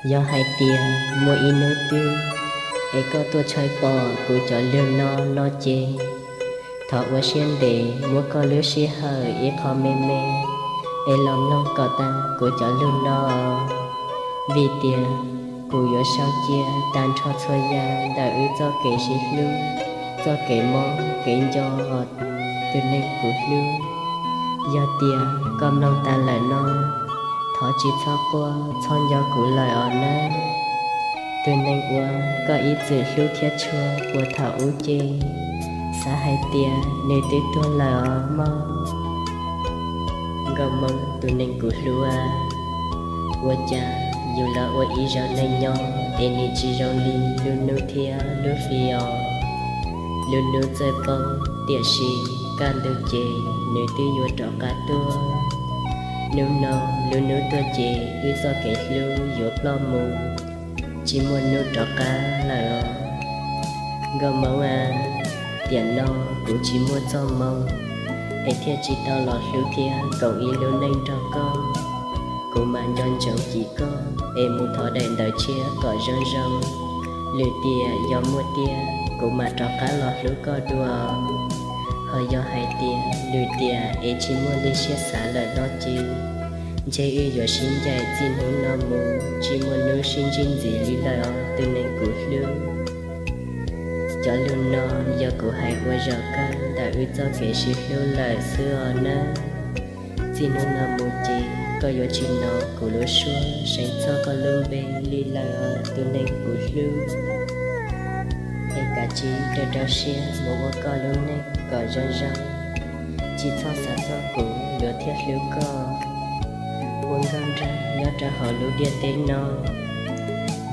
Yog hais tias muaj ib hnub twg es koj tuaj tshawb pom kuv cov lug no no ces, thov ua siab ntev muab koj lub sij hawm ib qho me me es los mloog kom tas kuv cov lug no, vim tias kuv yuav sau cia tag nrho txhua yam ntawm wb txoj kev sib hlub, txoj kev mob kev nco os tus neeg kuv hlub. Yog tias koj mloog tas lawm no, thov tsis txhob quaj txhob nco kuv lawm os nawb. Tus neeg uas koj ib txwm hlub thiab tshua puag thaum ub ces, xav hais tias nws twb tuag lawm os mog. Nkauj Hmoob tus neeg kuv hlub a, ua cas yus los ua ib zaug neej nyob es nws tsis zoo li lub hnub thiab lub hli os. Lub hnub txawj poob, tiam sis kaj ntug ces nws twb yuav rov qab tuaj. Hnub no lub hnub tuaj ces wb txoj kev hlub yuav ploj mus, tsis muaj hnub rov qab lawm os. Nkauj Hmoob a, tiam no kuv tsis muaj txoj hmoo es thiaj tsis tau los hlub thiab koom ib lub neej nrog koj. Kuv mam nco ntsoov cim koj es mus thov daim ntawv tshiab kom zoo zoo, lwm tiam yog muaj tiag kuv mam rov qab los hlub koj dua. Ho yog hais tias lwm tiam es tsis muaj li siab xav lawm no ces, ntshe wb yuav sib ncaim txij hnub no mus tsis muaj hnub sib ntsib ntxiv li lawm os tus neeg kuv hlub. Cov lug no yog kuv hais ua zaum kawg ntawm wb txoj kev sib hlub lawm xwb os nawb. Txij hnub no mus ces koj yuav tsis hnov kuv lub suab seev txog koj lub npe li lawm os tus neeg kuv hlub. Es kav tsij rau rau siab mus ua koj lub neej kom zoo zoo, tsis txhob xav txog kuv yuav thiaj hlub koj. Ua nkauj nraug nyob rau hauv lub ntiaj teb no,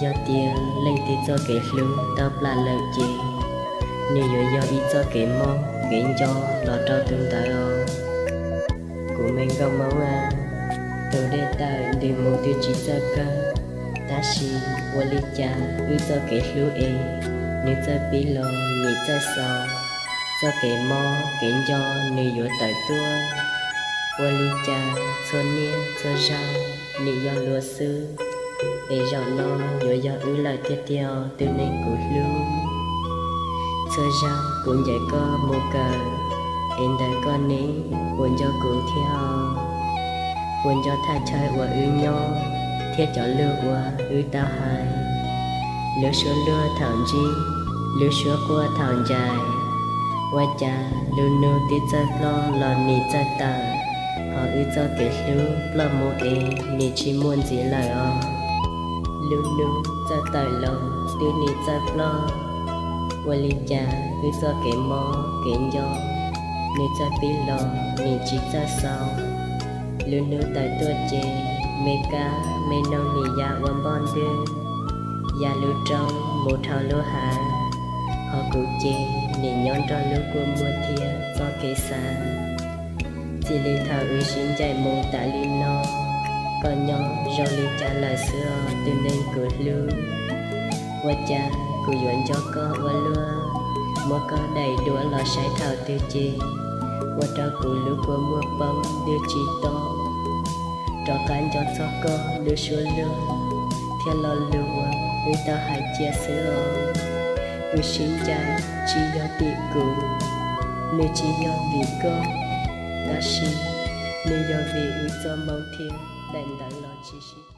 yog tias leej twg txoj kev hlub tau plam lawm ces, nws yuav yog ib txoj kev mob kev nco los rau tus ntawd os. Kuv me nkauj Hmoob a, tus dej tawm ntws mus twb tsis txawj kawg, tab sis ua li cas wb txoj kev hlub es nws txawj pib los nim txawj xaus, txoj kev mob kev nco nws yuav tawm tuaj. Ua li cas txhua niaj txhua zaug nim yog luag xwb, es zaum no yuav yog wb lawm tiag tiag tus neeg kuv hlub. Txhua zaug kuv ncaim koj mus kawm, es ntawm koj ne puas nco kuv thiab? Puas nco thaj chaw uas wb nyob thiab cov lus uas wb tau hais? Lub suab luag thaum ntsib, lub suab quaj thaum ncaim. Ua cas lub hnub twb txawj ploj los nim txawj tawm, ho wb txoj kev hlub ploj mus es nim tsis muaj ntxiv lawm os. Lub hnub txawj tawm los twb nim txawj ploj, ua li cas wb txoj kev mob kev nco nws txawj pib los nim tsis txawj xaus. Lub hnub tawm tuaj ces me kab me noog nim ya ua npoj ntwg, ya lub roob mus dhau lub hav, ho kuv ces nim nyob nrog lub kua muag thiab txoj kev xav. Txij li thaum wb sib ncaim mus tas li no, koj nyob zoo li cas lawm xwb os tus neeg kuv hlub? Ua cas kuv yuav nco koj ua luaj, muab koj daim duab los saib thaum twg ces, ua rau kuv lub kua muag poob twb tsis to, rov qab nco txog koj lub suab luag thiab lo lus uas wb tau hais cia xwb os. Wb sib ncaim tsis yog tim kuv, nws tsis yog vim koj, tab sis nws yog vim wb txoj hmoo thiab daim ntawv los tsis sib